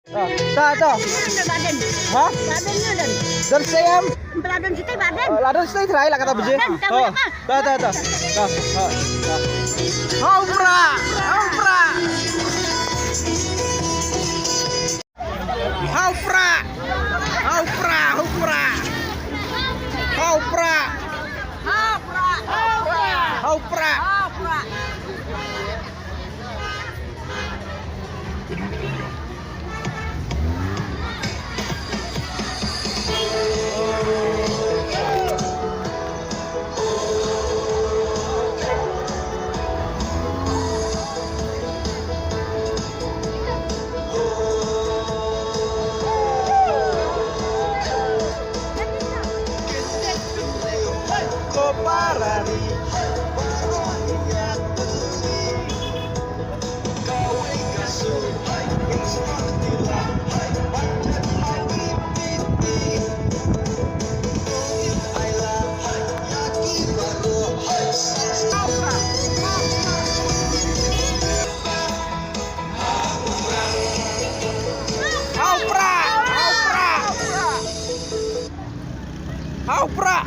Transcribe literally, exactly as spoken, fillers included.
Ah, ta, ta. Baden. Ha? Baden ni don. Don stem. Baden siti baden. Ah, la don siti try la kata biji. Baden, ta. Ha. Boleh, Pak? Ta, ta, ta. Ta, ta, ta. Hau pra. Hau pra. Hau pra. Hau pra. Hau pra. Hau pra. Hau pra. Hau pra. Hau pra! Hau pra! Hau pra!